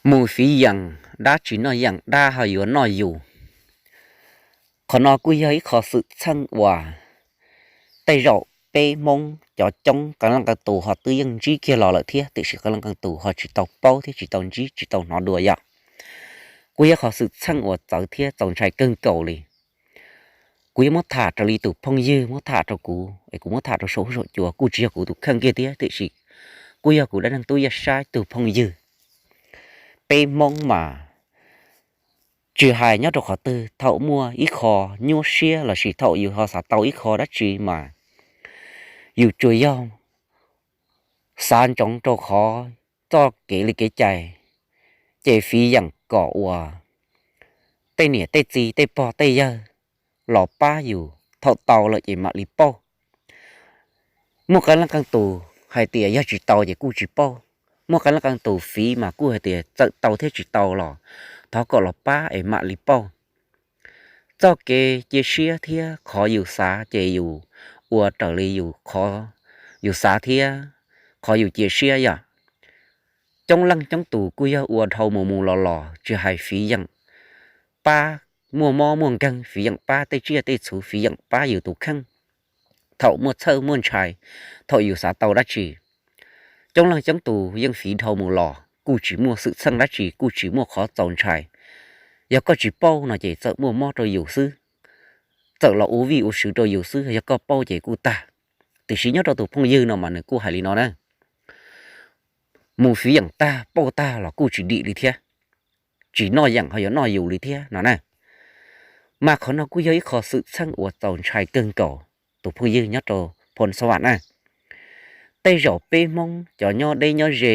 Mus fiv yeem dab tsi noj yeem dab ho yuav noj yus. Qhov no kuj yog ib qho xwm txheej uas tej zaum peb Hmoob cov coob qee leej qee tus ho twb yeej ntsib kiag los lawm thiab, tiam sis qee leej qee tus ho tsis tau paub thiab tsis tau ntsib tsis tau hnov dua yom. Kuj yog qhov xwm txheej uas txawv thiab txaus ntshai kawg nkaus li. Kuv yuav muab tham raws li tus phooj ywg muab tham rau kuv es kuv muab tham rau saum huab saum cua, kuj tsis yog kuv tus kheej kiag thiab, tiam sis kuj yog kuv dab neeg tub Yaj Sab tug phooj ywg. Peb Hmoob mas tsis hais nyob rau qhov twg, thaum muaj ib qho nyuaj siab lossis thaum yus ho xav tau ib qho dab tsi mas yus tsuas yog xav ntsoov rau qhov txoj kev li kev cai, ces fiv yeem kom uas tej niam tej txiv tej pog tej yawg los pab yus, thaum tau lawm ces mam li pauj. Muaj qee leej qee tus hais tias yog tsis tau ces kuj tsis pauj, muaj qee leej qee tus fiv mas kuj hais tias txawm tau thiab tsis tau los thov kom los pab es mam li pauj. Txoj kev cia siab thiab qhov yus xav ces yus ua raws li yus qhov yus xav thiab qhov yus cia siab yom. Coob leej coob tus kuj yog ua dhau mus mus los los, tsis hais fiv yeem pab muaj mob muaj nkeeg, fiv yeem pab tej tsiaj tej txhu, fiv yeem pab yus tus kheej. Thaum muaj txhawj muaj ntshai, thaum yus xav tau dab tsi, coob leej coob tus yeej fiv dhau mus los kuj tsis muaj xwm txheej dab tsi, kuj tsis muaj qhov txaus ntshai. Yog koj tsis pauj no ces txawm muaj mob rau yus xwb, txawm los ua vij ua sw rau yus xwb, yog koj pauj ces kuj tag. Tiam sis nyob rau tus phooj ywg no mas nws kuj hais li no na, mus fiv yeem tag pauj tag los kuj tsis dim li thiab, tsis noj yeem ho yuav noj yus li thiab no na. Mas qhov no kuj yog ib qho xwm txheej uas txaus ntshai kawg nkaus tus phooj ywg nyob rau Phoo Xab Vam na. Tej zaum peb Hmoob cov nyob deb nyob ze,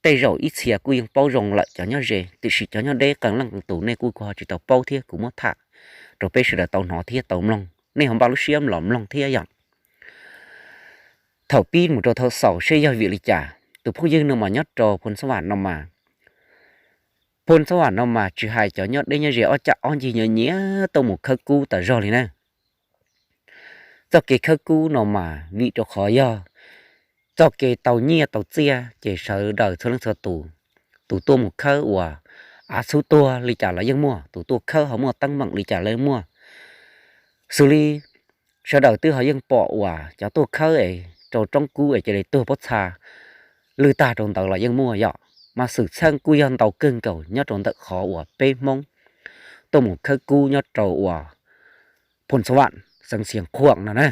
tej zaum ib txhia kuj yeej paub zoo lawm cov nyob ze, tiam sis cov nyob deb qee leej qee tus nej kuj ho tsis tau paub thiab, kuv muab tham rau peb sawv daws tau hnov thiab tau mloog, nej ho npaj lub siab los mloog thiab yom. Thaum pib mus rau thaum xaus seb yog vim li cas, tus phooj ywg no mas nyob rau Phoo Xab Vam no mas, Phoo Xab Vam no mas tsis hais cov nyob deb nyob ze, ob cag ob ncig nyias nyias tuaj mus khawb kub tas zog li na. Txoj kev khawb kub no mas vim rau qhov yog txoj kev tau nyiaj tau txiaj ces sawv daws txhua leej txhua tus, tus tuaj mus khawb uas av txhub tuag li cas los yeej muaj, tus tuaj khawb ho muaj teeb meem li cas los yeej muaj. Xws li sawv daws twb ho yeej pom uas cov tuaj khawb es rau roob kub es cia li tuag pob txha lwj tag rau ntawd los yeej muaj yom. Mas xwm txheej kuj yog ntau kawg nkaus nyob rau ntawm qhov uas peb Hmoob tuaj mus khawb kub nyob rau uas Phoo Xab Vam, xeev Xiav Khuam no na.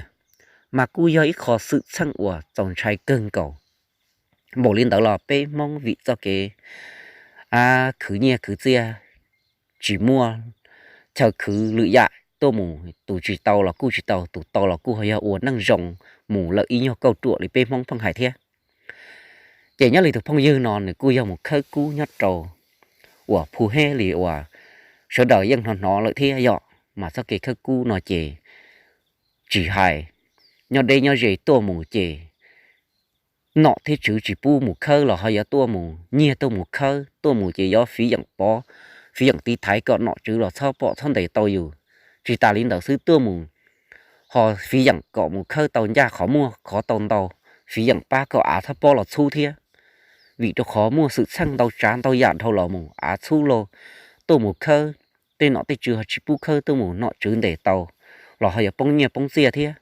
Mas kuj yog ib qho xwm txheej uas txaus ntshai kawg nkaus. Npaum li ntawd los peb Hmoob vim txoj kev khwv nyiaj khwv txiaj tsis muaj chaw khwv lwm yam, tuaj mus tus tsis tau los kuj tsis tau, tus tau los kuj ho yog ua neej zoo mus lawm ib nyuag kauj ruam li peb Hmoob pheej hais thiab. Ces nyob li tus phooj ywg no nws kuj yog mus khawb kub nyob rau uas Phu Heb li uas sawv daws yeej hnov hnov lawm thiab yom. Mas txoj kev khawb kub no ces tsis hais nyob deb nyob ze tuaj mus ces nom thiab tswv tsis pub mus khawb los ho yuav tuaj mus nyiag tuaj mus khawb, tuaj mus ces yuav fiv yeem pov, fiv yeem tiv thaiv kom nom tswv los txhob pom txhob ntes tau yus. Tsis tas li ntawd xwb, tuaj mus ho fiv yeem kom mus khawb tau ncaj qhov muaj qhov tau ntau, fiv yeem pab kom av txhob pob los txhub thiab. Vim rau qhov muaj xwm txheej ntau tsav ntau yam dhau los mus, av txhub los tuaj mus khawb, tej nom tej tswv ho tsis pub khawb, tuaj mus nom tswv ntes tau los ho yuav poob nyiaj poob txiaj thiab.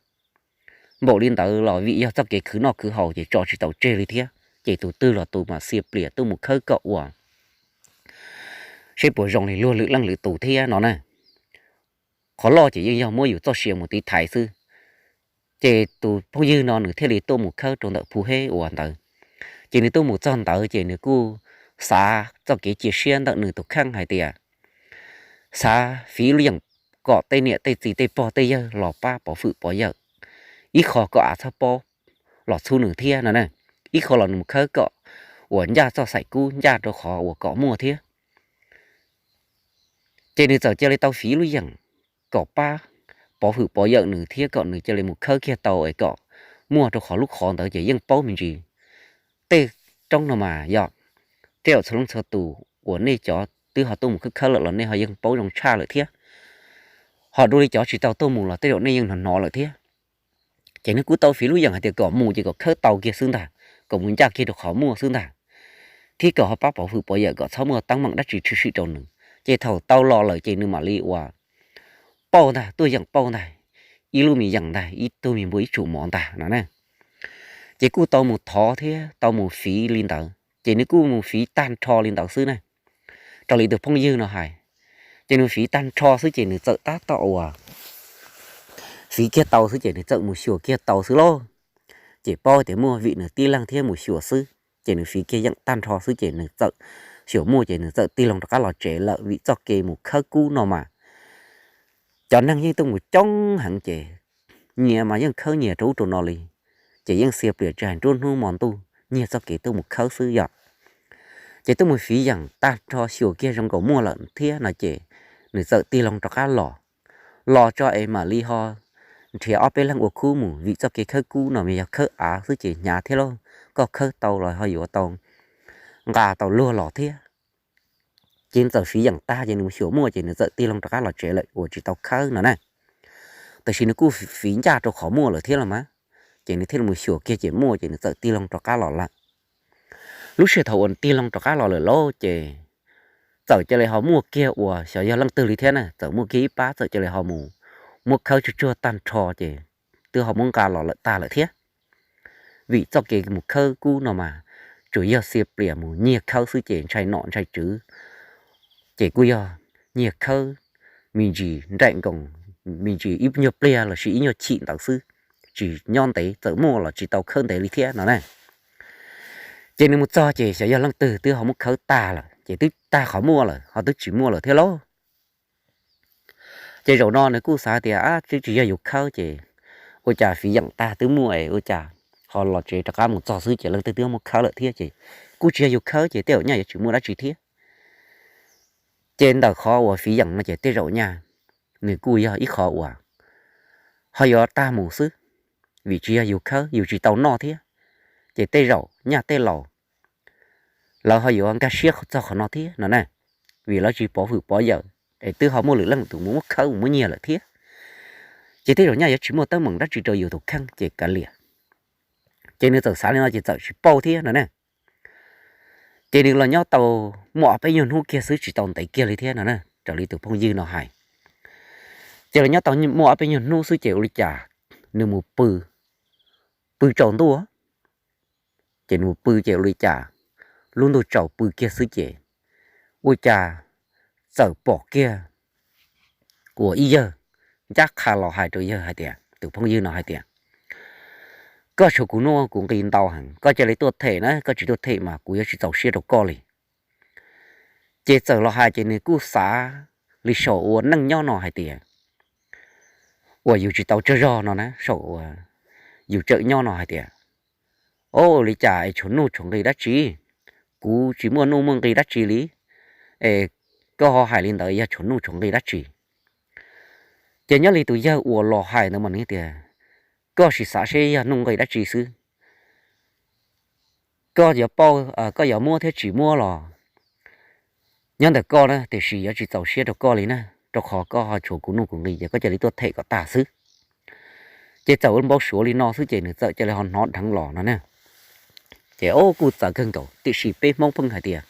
Npaum li ntawd los vim yog txoj kev khwv noj khwv haus ces tso tsis tau tseg li thiab, ces tus twg los tus mas xia plias tuaj mus khawb kom ua seb puas zoo li luag lwm leej lwm tus thiab no na. Qhov loj ces yeej yog muab yus txoj sia mus tiv thaiv xwb. Ces tus phooj ywg no nws thiaj li tuaj mus khawb rau ntawm Phu Heb uas ntawd. Ces nws tuaj mus txog ntawd ces nws kuj xav txoj kev cia siab ntawm nws tus kheej hais tias xav fiv lub yeem kom tej niam tej txiv tej pog tej yawg los pab pov hwm pov yawm, ib qho kom av txhob pob los txhub nws thiab no na, ib qho los nws mus khawb kom uas ncaj txoj xaim kub, ncaj rau qhov uas kom muaj thiab. Ces nws txawm cia li tau fiv lub yeem kom pab pov hwm pov yawm nws thiab kom nws cia li mus khawb kiag tau es kom muaj, rau qhov lub qhov ntawd ces yeej paub me ntsis. Tej roob no mas yog tej zaum txhua leej txhua tus uas nej cov twb ho tuaj mus khawb khawb lawm los nej ho yeej paub zoo tshaj lawm thiab. Ho dua li cov tsis tau tuaj mus los tej zaum nej yeej hnov hnov lawm thiab. Ces nws kuj tau fiv lub yeem hais tias kom mus ces kom khawb tau kiag xwb ntag, kom mus ncaj kiag rau qhov muaj xwb ntag. kib kom ho pab pov hwm pov yawm kom txhob muaj teeb meem dab tsi tshwm sim rau nws. Ces thaum tau los lawm ces nws mam li ua pauj ntag, tuaj yeem pauj ntag, ib lub me yeem ntag, ib tug me npua ib tsum mov ntag no na. Ces kuj tau mus thov thiab tau mus fiv li ntawd, ces nws kuj mus fiv tag nrho li ntawd xwb na. Raws li tus phooj ywg no hais, ces nws fiv tag nrho xwb ces nws txawm tab tom ua, fiv kiag tau xwb ces nws txawm mus xyuas kiag tau xwb lauj. Ces paub tias muaj vim nws tib leeg thiab mus xyuas xwb, ces nws fiv kiag yeem tag nrho xwb ces nws txawm xyuas muaj ces nws txawm tig loo rov qab los tsev lawm, vim txoj kev mus khawb kub no mas cov neeg yeej tuaj mus coob heev ces nyias mas yeej khawb nyias rau ub rau no li. Ces yeej xia plias tsis hais nruab hnub hmo ntuj nyiag txoj kev tuaj mus khawb xwb yom. Ces tuaj mus fiv yeem tag nrho xyuas kiag zoo nkaus muaj lawm thiab no ces nws txawm tig loo rov qab los, los tso es mam li ho nrhiav ob peb leeg ua khub mus, vim txoj kev khawb kub no mas yog khawb av xwb ces hnyav thiab lauj, koj khawb tau los ho yuav tau nqa tau luag los thiab. Ces nws txawm fiv yeem tag ces nws mus xyuas muaj ces nws txawm tig loo rov qab los tsev lawm uas tsis tau khawb no na. Tab sis nws kuj fiv ncaj rau qhov muaj lawm thiab los mas, ces nws thiaj li mus xyuas kiag ces muaj ces nws txawm tig loo rov qab los lawm. Lub sij hawm thaum uas nws tig loo rov qab los lawm lauj ces txawm cia li ho muaj kiag uas xyov yog leej twg li thiab na, txawm muaj kiag ib pab txawm cia li ho mus muab khawb tsuag tsuag tag nrho ces twb ho muab nqa los lawm tag lawm thiab. Vim txoj kev mus khawb kub no mas tsuas yog xia plias mus nyiag khawb xwb ces ntshai nom ntshai tswv, ces kuj yog nyiag khawb me ntsis nraim nkoos, me ntsis ib nyuag pliag lossis ib nyuag chim ntawd xwb, tsis nyob ntev txawm muaj los tsis tau khawb ntev li thiab no na. Ces nws mus txog ces xyov yog leej twg twb ho muab khawb tag lawm ces twb tag qhov muaj lawm ho twb tsis muaj lawm thiab lauj. Ces zaum no nws kuj xav tias, ab, twb tsis yog yus khawb ces ua cas fiv yeem tag twb muaj es ua cas ho los tsev rov qab mus txog xwb ces leej twg twb muab khawb lawm thiab ces kuj tsis yog yus khawb ces tej zaum nyaj yuav tsis muaj dab tsi thiab. Ces ntawm qhov uas fiv yeem no ces tej zaum nyaj nws kuj yog ib qho uas ho yuav tag mus xwb, vim tsis yog yus khawb yus tsis tau noj thiab. Ces tej zaum nyaj tej laus lawv ho yuav nkag siab txog qhov no thiab no na, vim lawv tsis pov hwm pov yawm es twb ho muaj lwm leej tus mus muab khawb mus muab nyiag lawm thiab. Ces tej zaum nyaj yuav tsis muaj teeb meem dab tsi rau yus tus kheej ces kav liam. Ces nws txawm xav li no ces txawm tsis pauj thiab no na. Ces nws los nyob tau muaj ob peb nyuag hnub kiag xwb tsis tau ntev kiag li thiab no na, raws li tus phooj ywg no hais. Ces los nyob tau muaj ob peb nyuag hnub xwb ces ua li cas nws mus pw, pw tsaus ntuj, ces nws mus pw ces ua li cas lub ntuj tsaus pw kiag xwb ces ua cas txawm pom kiag uas ib yawg ncaj qha los hais rau yawg hais tias, tus phooj ywg no hais tias, koj tshuav kuv nuj kuv nqi ntau heev, koj cia li tuaj them na, koj tsis tuaj them mas kuv yuav tsis txaus siab rau koj li. Ces txawm los hais ces nws kuj xav li saum ua neej nyob no hais tias, uas yus tsis tau tsaug zog no na, saum uas yus tseem nyob no hais tias, o, li cas es tshuav nuj tshuav nqi dab tsi? Kuv tsis muaj nuj muaj nqi dab tsi li, es koj ho hais li ntawd yog tshuav nuj tshuav nqi dab tsi? Ces nyob li tus yawg uas los hais ntawd mas nws tias, koj sim xav seb yog nuj nqi dab tsi xwb, koj yuav pauj, koj yuav muab thiab tsis muab los nyob ntawm koj na, tiam sis yuav tsis txaus siab rau koj li na, rau qhov koj ho tshuav kuv nuj kuv nqi ces koj cia li tuaj them kom tag xwb. Ces txawm ua npau suav li no xwb ces nws txawm cia li ho hnov dheev los no na. Ces o kuj txawv kawg nkaus tiam sis peb Hmoob pheej hais tias,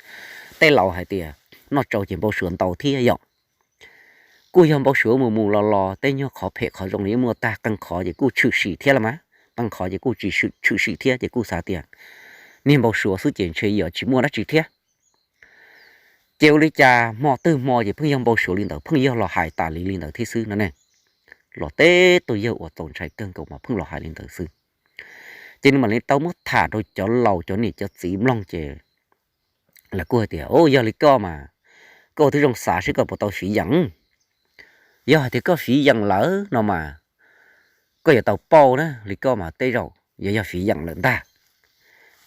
tej laus hais tias, noj tsau ces npau suav ntau thiab yom. Kuj yog npau suav mus mus los los tej nyuag qhov phem qhov zoo li muaj tag, qee qhov ces kuj tshwm sim thiab los mas, qee qhov ces kuj tsis tshwm sim thiab ces kuj xav tias niag npau suav xwb ces ntshe yuav tsis muaj dab tsi thiab. Ces ua li cas hmo twg hmo ces pheej yog npau suav li ntawd, pheej yog los hais tas li li ntawd thiab xwb no ne. Los teb tus yawg uas txaus ntshai kawg nkaus mas pheej los hais li ntawd xwb. Ces nws mam li tau muab tham rau cov laus cov niam cov txiv mloog ces lawv kuj hais tias, o, yog li koj mas koj twb zoo xav seb koj puas tau fiv yeem. Yog hais tias koj fiv yeem lawm no mas koj yuav tau pauj na, li koj mas tej zaum yuav yog fiv yeem lawm ntag.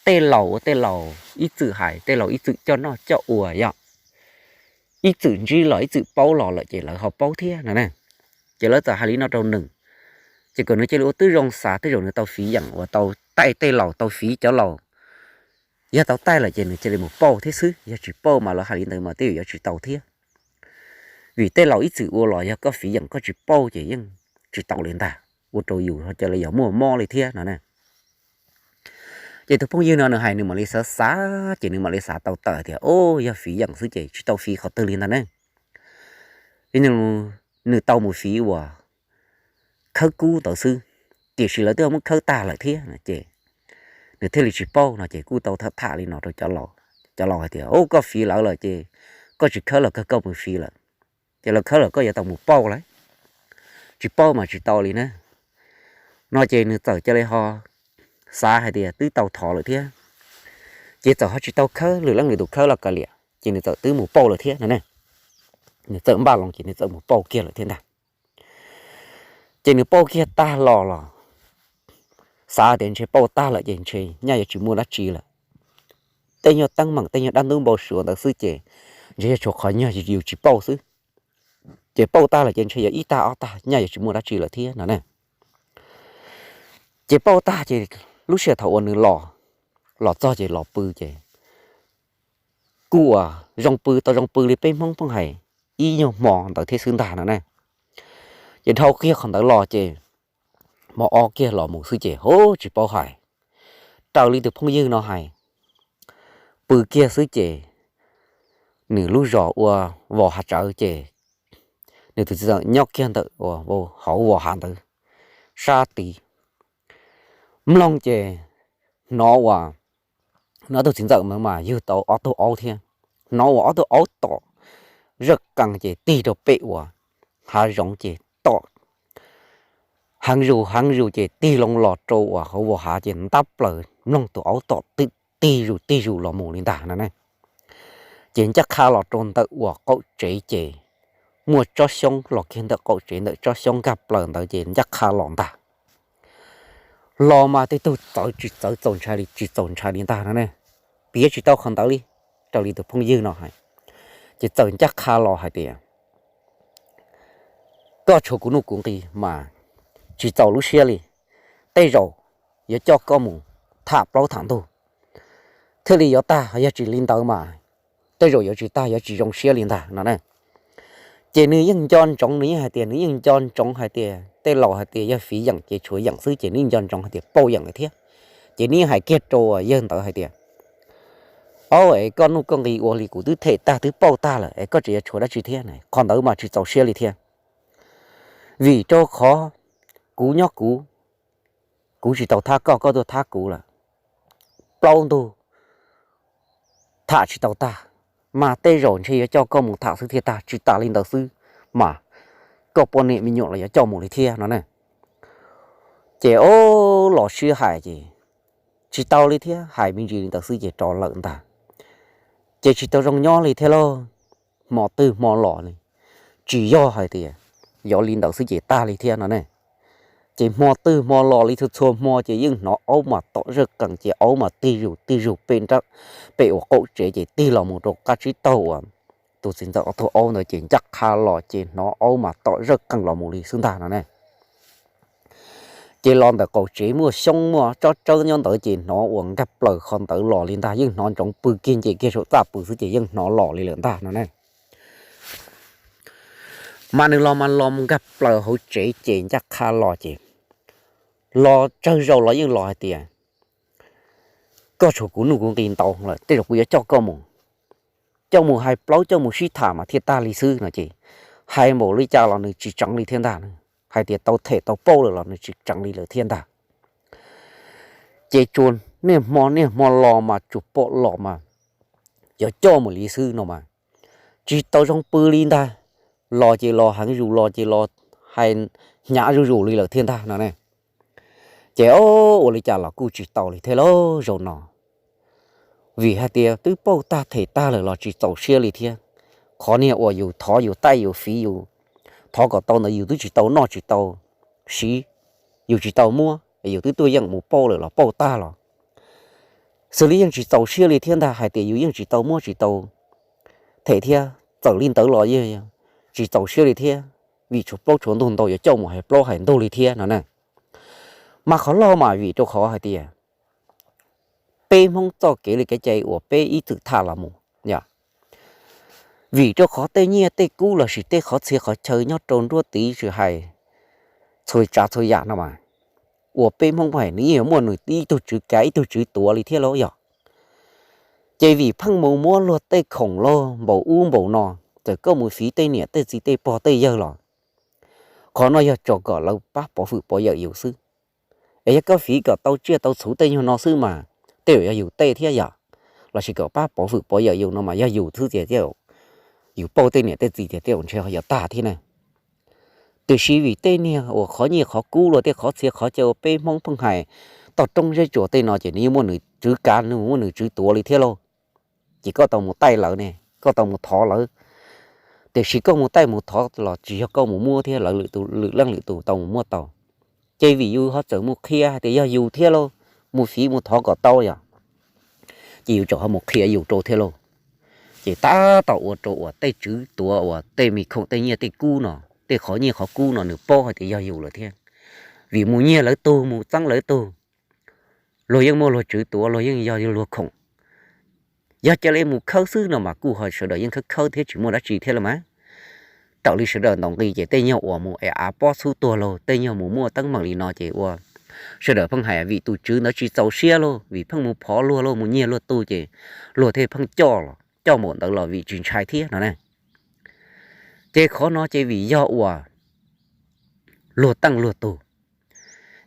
Tej laus ua tej laus ib txwm hais, tej laus ib txwm coj noj coj ua yom, ib txwm ntsib los ib txwm paub los lawm ces lawv ho paub thiab no ne. Ces lawv txawm hais li no rau nws, ces kom nws cia li ua tib zoo xav, tej zaum nws tau fiv yeem uas tau taij tej laus, tau fiv cov laus. Yog tau taij lawm ces nws cia li mus pauj thiab xwb, yog tsis pauj mas lawv hais li ntawd mas tej zaum yuav tsis tau thiab. Vim tej laus ib txwm ua los yog koj fiv yeem koj tsis pauj ces yeej tsis tau li ntag, ua rau yus ho cia li yog muaj mob li thiab no ne. Ces tus phooj ywg no nws hais nws mam li xav xav ces nws mam li xav tau tawm tias, o, yog fiv yeem xwb ces tsis tau fiv qhov twg li ntag ne. Nws tau mus fiv uas khawb kub ntawd xwb, tiam sis lawv twb muab khawb tag lawm thiab no ces nws thiaj li tsis paub no ces kuj tau tham tham li no rau cov laus hais tias, o, koj fiv lawv lawm ces koj tsis khawb los kawg koj mus fiv lawm, ces lawv khawb lawm koj yuav tau mus pauj lawm, tsis pauj mas tsis tau li na. No ces nws txawm cia li ho xav hais tias twb tau thov lawm thiab, ces txawm ho tsis tau khawb, lwm leej lwm tus khawb los kav liam ces nws txawm twb mus pauj lawm thiab no ne. Nws txawm npaj loo ces nws txawm mus pauj kiag lawm thiab ntag. Ces nws pauj kiag tag los los xav tias ntshe pauj tag lawm ces ntshe nyaj yuav tsis muaj dab tsi lawm, tej nyuag teeb meem tej nyuag dab ntub npau suav ntawd xwb ces ntshe yog tshuav qhov nyuag yus tsis pauj xwb. Ces pauj tag lawm ces ntshe yog ib tag ob tag nyaj yuav tsis muaj dab tsi lawm thiab no ne. Ces pauj tag ces lub sij hawm thaum uas nws los, los txog ces los pw ces kuj uas zoo pw tau zoo pw li peb Hmoob pheej hais ib nyuag hmo ntawd thiab xwb ntag no ne. Ces dhau kiag qhov ntawd los ces hmo ob kiag los mus xwb ces ho tsis paub hais, raws li tus phooj ywg no hais, pw kiag xwb ces nws lub zos ua Vos Hav Tsawv ces nws tus txiv ntxawm nyob kiag ntawm hauv Vos Hav ntawd sab tid. Mloog ces hnov uas, hnov tus txiv ntxawm ntawd mas yug tau ob tug aub thiab, hnov uas ob tug aub tom zawj qees ces tig rau pem uas hav zoov ces tom heev zus heev zus ces tig loo los rau uas hauv Vos Hav ces ntab plaws mloog tus aub tom tig zus tig zus los mus li ntag no ne. Ces ncaj qha los rau ntawm uas qaum tsev ces muaj tsob xyoob los kiag ntawm qaum tsev ntawm tsob xyoob nkag plaws ntawd ces ncaj qha los ntag. Los mas tej tug txawv tsis txawv txaus ntshai li tsis txaus ntshai li ntag no ne. Piav tsis tau qhov ntawd li, raws li tus phooj ywg no hais, ces txawm ncaj qha los hais tias, koj tshuav kuv nuj kuv nqi mas tsis txaus lub siab li, tej zaum yuav coj koj mus tham plaub tham ntug thiaj li yuav tag, yog tsis li ntawd mas tej zaum yuav tsis tag yuav tsis zoo siab li ntag no ne. Ces nws yeej nco ntsoov, nws yeej hais tias nws yeej nco ntsoov hais tias tej laus hais tias yog fiv yeem ces tshuav yeem xwb ces nws yeej nco ntsoov hais tias pauj yeem lawm thiab. Ces nws yeej hais kiag rau yawg ntawd hais tias, o, es koj nuj koj nqi ua li kuv twb them tag twb pauj tag lawm es koj tseem yuav tshuav dab tsi thiab na, qhov ntawd mas tsis txaus siab li thiab. Vim rau qhov kuv nyob kuv, kuv tsis tau thab koj, koj tuaj thab kuv lawm, plaub ntug tham tsis tau tag, mas tej zaum ntshe yuav coj koj mus tham xwb thiaj tag, tsis tas li ntawd xwb mas koj poj niam me nyuam los yuav coj mus li thiab no ne. Ces o, los sib hais ces tsis tau li thiab, hais me ntsis li ntawd xwb ces rov lawm ntag. Ces tsis tau zoo nyob li thiab lauj, hmo twg hmo los li, tsis yog hais tias yuav li ntawd xwb ces tag li thiab no ne. Ces hmo twg hmo los li txhua txhua hmo ces yeej hnov aub mas tom zawj qees ces aub mas tig zus tig zus pem uas qaum tsev ces tig los mus rau qab tsib taug uas tus txiv ntxawm ob tug aub ntawd ces ncaj qha los ces hnov aub mas tom zawj qees los mus li xwb ntag no ne. Ces los ntawm qaum tsev muaj xyoob muaj tsob tsawb nyob ntawd ces hnov uas nkag plaws qhov ntawd los li ntag, yeej hnov ntsoov pw kiag nce kiag saum txaj pw xwb ces yeej hnov los li lawm ntag no ne. Mas nws los mas los nkag plaws hauv tsev ces ncaj qha los ces los tsawg zaus los yeej los hais tias, koj tshuav kuv nuj kuv nqi ntau lawm, tej zaum kuv yuav coj koj mus, coj mus hais plaub coj mus sib tham mas thiaj tag li xwb no ces hais npaum li cas los nws tsis tseev li thiab ntag, hais tias tau them tau pauj lawm los nws tsis tseev li lawm thiab ntag. Ces tsuas niaj hmo niaj hmo los mas tsuas pom los mas yuav coj mus li xwb no mas tsis tau zoo pw li ntag, los ces los heev zus los ces los hais hnyav zuj zus li lawm thiab ntag no ne. Ces o, ua li cas los kuj tsis tau li thiab lauj zaum no, vim hais tias twb pauj tag them tag lawm los tsis txaus siab li thiab. Qhov niag uas yus thov yus taij yus fiv yus thov kom tau ntawd yus twb tsis tau noj tsis tau siv, yus tsis tau muab, yus twb tuaj yeem mus pauj lawm los pauj tag los xws li yeej tsis txaus siab li thiab ntag, hais tias yus yeej tsis tau muab tsis tau them thiab, txawm li ntawd los yeej tsis txaus siab li thiab, vim tshuav plaub tshuav ntug ntau yuav coj mus hais plaub hais ntug li thiab no ne. Mas qhov loj mas vim rau qhov hais tias peb Hmoob txoj kev li kev cai uas peb ib txwm tham los mus, vim rau qhov tej nyiaj tej kub lossis tej qhov txhia qhov chaw nyob rau nruab tiv tsis hais txhua tsav txhua yam no mas ua peb Hmoob hais nws yeej yuav muaj nws ib tug tswv kav ib tug tswv tuav li thiab lauj yog. Ces vim pheej mus muab luag tej khoom lauj npaum ub npaum no, txawm koj mus fiv tej niam tej txiv tej pog tej yawg los, qhov no yog tso kom lawv pab pov hwm pov yawm yus xwb. Es yog koj fiv kom tau tsiaj tau txhuv tej nyuag no xwb mas tej zaum yog yus tej thiab yom, lossis kom pab pov hwm pov yawm yus no mas yog yus xwb tiag, yus pauj tej niam tej txiv tiag tej zaum ntshe ho yuav tag thiab na. Tiam sis vim tej niag uas qhov nyiaj qhov kub los tej qhov txhia qhov chaw uas peb Hmoob pheej hais toj roob zeb tsuas tej no ces nws yeej muaj nws tswv kav nws muaj nws tswv tuav li thiab lauj. Ces koj tau mus taij lawv ne, koj tau mus thov lawv. Tiam sis koj mus taij mus thov los tsis yog koj mus muab thiab, lawv lwm tus lwm leej lwm tus tau mus muab tau. Ces vim yus ho txawm mus qhia hais tias yog yus thiab lauj, mus fiv mus thov kom tau yom, ces yus tseem ho mus qhia yus rau thiab lauj. Ces tab tom ua rau uas tej tswv tuav uas tej me khoom tej nyiaj tej kub no, tej qhov nyiaj qhov kub no nws paub hais tias yog yus lawm thiab. Vim mus nyiag lawv tug mus txeeb lawv tug, luag yeej muaj luag tswv tuav, luag yeej yog luag khoom. Yog cia li mus khawb xwb no mas kuj ho sawv daws yeej khawb khawb thiab tsis muaj dab tsi thiab los mas. Raws li sawv daws ntaus nqi ces tej nyuag uas mus es av pob txhub tuag lauj, tej nyuag mus muaj teeb meem li no ces ua sawv daws pheej hais vim tus tswv ntawd tsis txaus siab lauj, vim pheej mus phov luag lauj, mus nyiag luag tug ces luag thiaj pheej coj los coj npaum ntawd los vim tsis ntshai thiab no na. Ces qhov no ces vim yog uas luag teej luag tug,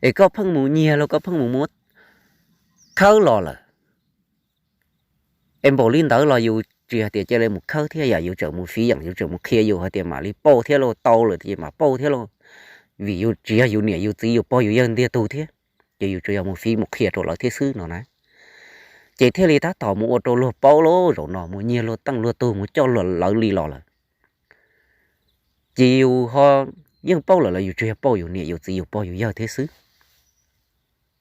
es koj pheej mus nyiag los koj pheej mus muab khawb los lawm. Es npaum li ntawd los yus tsis hais tias cia li mus khawb thiab yom, yus tseem mus fiv yeem, yus tseem mus qhia yus hais tias mam li pauj thiab lauj, tau lawm ces mam pauj thiab lauj. Vim yus tsis yog yus niam yus txiv yus pog yus yawg ntiag tug thiab, ces yus tsuas yog mus fiv mus qhia rau lawv thiab xwb no na. Ces thiaj li tab tom mus ua rau luag paub lauj, zaum no mus nyiag luag teej luag tug mus coj lawv li los lawm. Ces yus ho yeej paub lawm los yus tsuas yog pauj yus niam yus txiv yus pog yus yawg thiab xwb.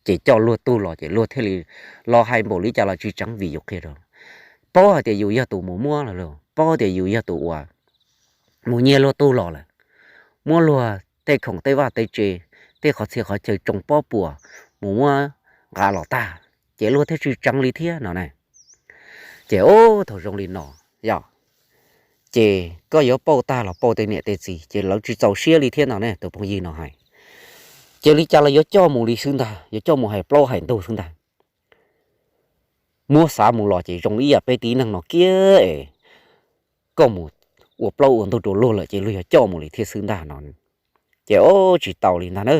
Ces coj luag tug los ces luag thiaj li los hais npaum li cas los tsis tseev vim yus qhia rau, paub hais tias yus yog tus mus muab los, paub tias yus yog tus uas mus nyiag luag tug los lawm, muab luag tej khoom tej vaj tej tse, tej qhov txhia qhov chaw tsoo pob puas mus muab nqa los tag, ces luag thiaj tsis tseev li thiab no na. Ces ub thaum zoo li no yog, ces koj yuav pauj tag los pauj tej niam tej txiv ces lawv tsis txaus siab li thiab no ne, tus phooj ywg no hais. Ces li cas los yuav coj mus li xwb ntag, yuav coj mus hais plaub hais ntug xwb ntag. Muab xav mus los ces zoo li ib yam peb tib neeg no kiag es koj mus ua plaub ua ntug rau luag lawm ces luag yuav coj mus li thiab xwb ntag no. Ces ub tsis tau li ntag na.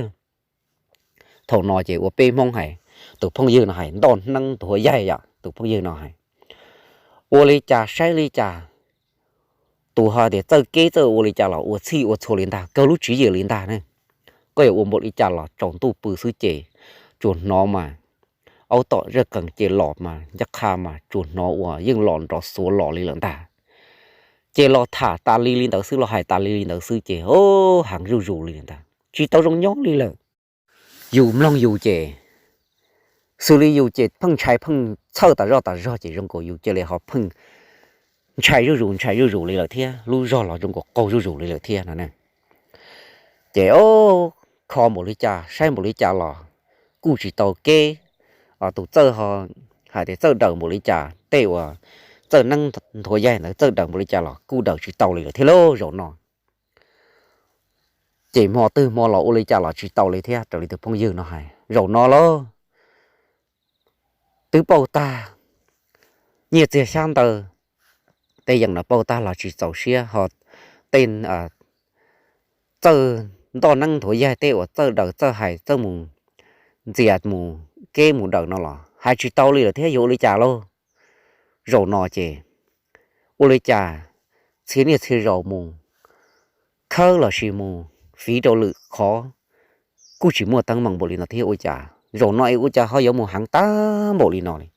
Thaum no ces ua peb Hmoob hais, tus phooj ywg no hais ntoj hneeb nthuav yaig yom, tus phooj ywg no hais, ua li cas saib li cas, tus ho tias txawj keb txawj ua li cas los ua txhij ua txhua li ntag, kawg lub tswv yim li ntag ne. Koj yuav ua npaum li cas los tsaus ntuj pw xwb ces tsuas hnov mas aub tom zaj qees ces los mas ncaj qha mas tsuas hnov uas yeej los nrov xuav los li lawm ntag. Ces los tham tas li li ntawd xwb, los hais tas li li ntawd xwb ces heev zuj zus li ntag, tsis tau zoo nyob li lawm. Yus mloog yus ces xws li yus ces pheej ntshai pheej txhawj tas zoj tas zog ces zoo nkaus yus cia li ho pheej ntshai zuj zus ntshai zuj zus li lawm thiab, lub zog los zoo nkaus qaug zuj zus li lawm thiab no ne. Ces kho npaum li cas saib npaum li cas los kuj tsis tau keb, tus txawj ho hais tias txawj daws npaum li cas, tej uas txawj hneeb nthuav yaig ntawd txawj daws npaum li cas los kuj daws tsis tau li lawm thiab lauj zaum no. Ces hmo twg hmo los ua li cas los tsis tau li thiab, raws li tus phooj ywg no hais zaum no lauj, twb pauj tag, nyiaj txiag xyab ntawv, tej yeem no pauj tag los tsis txaus siab ho tej txawj ntoj hneeb nthuav yaig tej uas txawj daws txawj hais txawj mus ntxias mus keb mus daws no los hais tsis tau li lawm thiab, yuav ua li cas lauj? Zaum no ces ua li cas txhia niaj txhia zaus mus khawb lossis mus fiv rau lwm qhov kuj tsis muaj teeb meem npaum li no thiab, ua cas zaum no es ua cas ho yuav mus heev tag npaum li no li?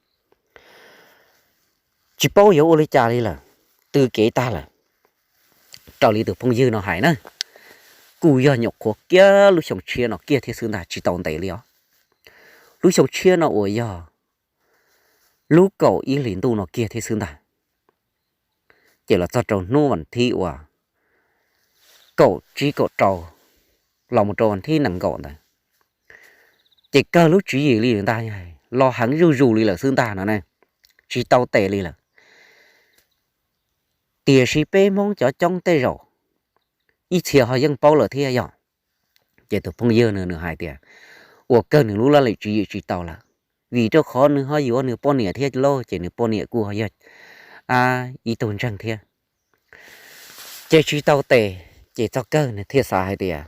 Tsis paub yuav ua li cas li lawm, tw kev tag lawm. Raws li tus phooj ywg no hais na, kuj yog nyuam qhuav kiag lub xyoo tshiab no kiag thiab xwb ntag, tsis tau ntev li os. Lub xyoo tshiab no uas yog lub kaum ib hlis ntuj no kiag thiab xwb ntag. Ces los txog rau hnub vas thib uas kaum tsib kaum rau los mus rau vas thib nees nkaum ntawd, ces kawg lub tswv yim li ntag, los heev zuj zus li lawm xwb ntag no ne, tsis tau tes li lawm. Tiam sis peb Hmoob cov coob tej zaum ib txhia ho yeej paub lawm thiab yog. Ces tus phooj ywg nws nws hais tias ua kawg nws lub laj lim tswv yim tsis tau lawm, vim rau qhov nws ho yuav nws poj niam thiab lauj, ces nws poj niam kuj yog ib tug ntseeg thiab. Ces tsis tau tes, ces txog kawg nws thiaj xav hais tias,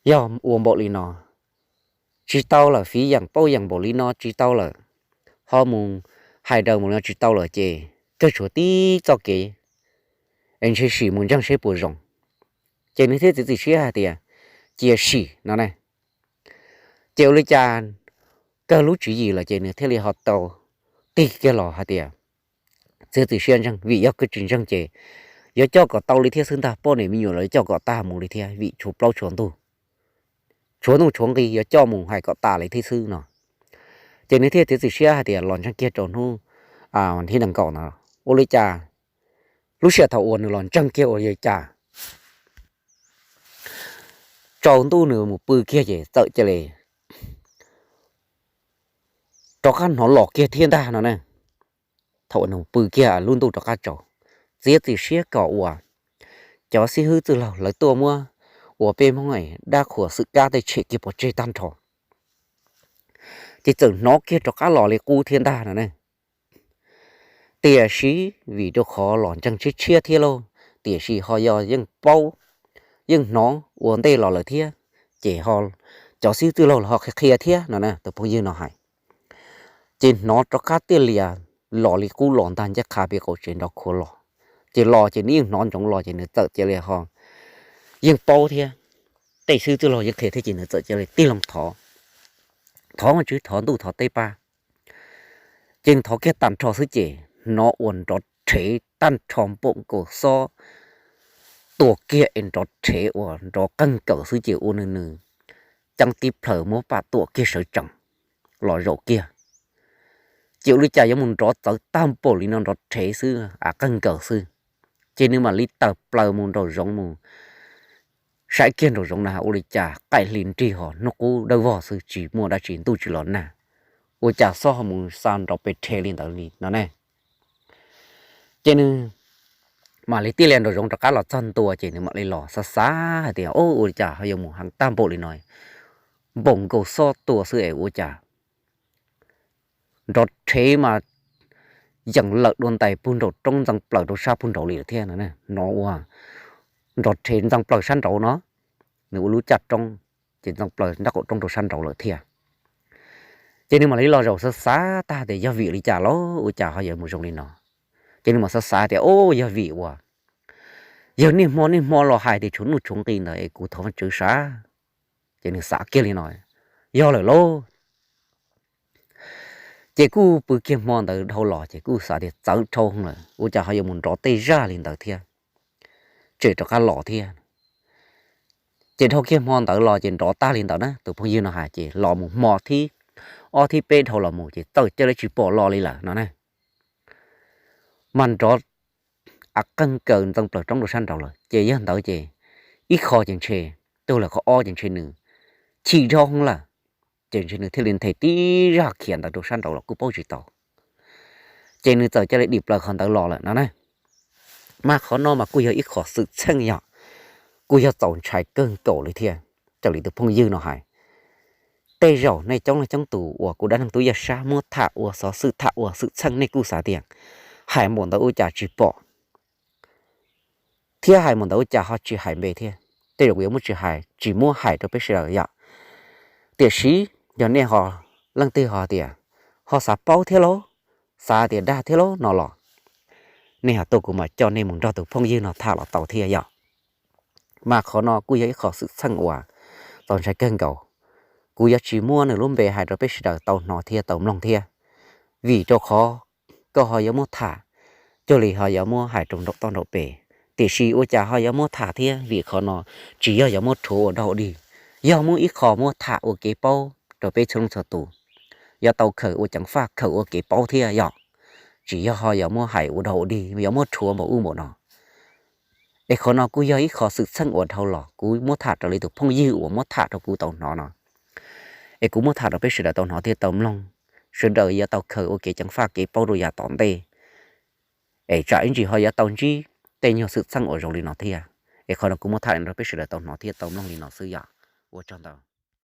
yog ua npaum li no tsis tau lawm, fiv yeem pauj yeem npaum li no tsis tau lawm, ho mus hais daws mus no tsis tau lawm ces kawg tshuav tib txoj kev es ntshe sim mus ntseeg seb puas zoo. Ces nws thiaj txiav txim siab hais tias cia sim no ne. Ces ua li cas kawg lub tswv yim lawm ces nws thiaj li ho tau tig kiag los hais tias txiav txim siab ntseeg, vim yog kawg tsis ntseeg ces yuav coj kom tau li thiab xwb ntag, poj niam me nyuam los yuav coj kom tag mus li thiab, vim tshuav plaub tshuav ntug, tshuav nuj tshuav nqi yuav coj mus hais kom tas li thiab xwb no. Ces nws thiaj txiav txim siab hais tias los ntseeg kiag rau hnub thib nees nkaum no. Ua li cas lub sij hawm thaum uas nws los ntseeg kiag ua li cas, tsaus ntuj nws mus pw kiag ces txawm cia li rov qab hnov los kiag thiab ntag no ne. Thaum uas nws pw kiag lub ntuj rov qab tsaus, txiav txim siab kom uas cov xib hwb txwj laug lawv tuaj muab ua peb Hmoob dab qhuas xwm kab tej tshem kiag pov tseg tag nrho, ces txawm hnov kiag rov qab los li qub thiab ntag no ne. Tiam sis vim rau qhov los ntseeg tshiab tshiab thiab lauj, tiam sis ho yog yeej paub, yeej hnov ua ntej los lawm thiab, ces ho cov xib hwb txwj laug los ho qhia qhia thiab no na, tus phooj ywg no hais. Ces hnov rov qab tiaj lias los li qub los ntag ncaj qha pem qaum tsev nrov khuav los. Ces los ces nws yeej hnov ntsoov los ces nws txawm cia li ho yeej paub thiab, tej xib hwb txwj laug yeej qhia thiab ces nws txawm cia li tig loo thov, thov Vajtswv thov ntuj thov teb pab. Ces nws thov kiag tag nrho xwb ces hnov ua nrov rhev tag nrho npaum nkaus xob tua kiag es nrov rhev uas nrov qeeg nkaws xwb ces ua nws nws ceeb tib plhaws muab pam tuam kiag sawv tsees los zaum kiag. Ces ua li cas yuav mus nrov txawv tag npaum li no nrov rhev xwb a qeeg nkaws xwb. Ces nws mam li tawm plaws mus nraum zoov mus saib kiag nraum zoov na ua li cas qaij hli nrig ho hnub qub dawb vog xwb tsis muaj dab tsi ntuj tsis los nag. Ua cas xob ho mus xa nrov pes rhe li ntawd li no ne. Ces nws mam li tij li nraum zoov rov qab los txog ntua ces nws mam li los xav xav hais tias, o, ua li cas ho yuav mus heev tag npaum li no, npaum nkaus xob tua xwb es ua cas nrov rhev mas yeej lawm dua ntais puag nraum roob ntxeev plaws rau sab puag nraud li lawm thiab no. Hnov ua nrov rhev ntxeev plaws sab nraud no, nws ua lub caj roob, ces ntxeev plaws nraub qaum roob rau sab nraud lawm thiab. Ces nws mam li los zaum xav xav tag tias yog vim li cas los ua cas ho yuav mus zoo li no. Ces nws mam xav xav tias, o, yog vim uas yog niaj hmo niaj hmo los hais tias tshuav nuj tshuav nqi ntawd es kuv thov Vajtswv sav. Ces nws xav kiag li no, yog lawm lauj. Ces kuj pw kiag hmo ntawd dhau los ces kuj xav tias txawv dhau lawm ua cas ho yuav mus nrov tej zaj li ntawd thiab, tseem rov qab los thiab. Ces dhau kiag hmo ntawd los ces nrov tag li ntawd na, tus phooj ywg no hais ces los mus hmo thib ob thib peb dhau los mus ces txawm cia li tsis pom los li lawm no na. Mas nrov a qeeg kaws ntxeev plaws roob rau sab nraud lawm ces yog ntawd ces ib qho ces ntshe, tug lawm qhov ob ces ntshe nws chim dhau hwv lawm, ces ntshe nws thiaj li nthe tib zaj khiav ntawd rau sab nraud los kuj paub tsis tau. Ces nws txawm cia li dim plaws qhov ntawd los lawm no na. Mas qhov no mas kuj yog ib qho xwm txheej yog, kuj yog txaus ntshai kawg nkaus li thiab. Raws li tus phooj ywg no hais, tej zaum nej coob leej coob tus uas kuv dab neeg tub yaj sab muab tham ua xov xwm tham ua xwm txheej nej kuj xav tias hais npaum ntawd ua cas tsis pom, thiab hais npaum ntawd ua cas ho tsis hais npe thiab. Tej zaum kuv yuav muab tsis hais, tsis muab hais rau peb sawv daws yom. Tiam sis yog nej ho, leej twg ho tias ho xav paub thiab lauj, xav tias dag thiab lauj no los, nej ho tuaj kuv mam coj nej mus nrog tus phooj ywg no tham los tau thiab yom. Mas qhov no kuj yog ib qho xwm txheej uas txaus ntshai kawg nkaus. Kuv yuav tsis muab nws lub npe hais rau peb sawv daws tau hnov thiab tau mloog thiab, vim rau qhov koj ho yuav muab tham, cuag li ho yuav muab hais rau nraum toj nraum pes, tiam sis ua cas ho yuav muab tham thiab, vim qhov no tsis yog yuav muab rhuav ua dog ua dig, yog muab ib qho muab tham ua kev paub rau peb txhua leej txhua tus, yuav tau khaws ua ceev faj khaws ua kev paub thiab yom. Tsis yog ho yuav muab hais ua dog ua dig, yuav muab rhuav npaum ub npaum no. Es qhov no kuj yog ib qho xwm txheej uas dhau los kuv muab tham raws li tus phooj ywg uas muab tham rau kuv tau hnov no. Es kuv muab tham rau peb sawv daws tau hnov thiab tau mloog, sawv daws yuav tau khaws ua kev ceev faj kev paub rau yav tom ntej. Es tsam ib ntsis ho yuav tau ntsib tej nyuag xwm txheej uas zoo li no thiab. Es qhov no kuv muab tham rau peb sawv daws tau hnov thiab tau mloog li no xwb yom. Ua tsaug ntau.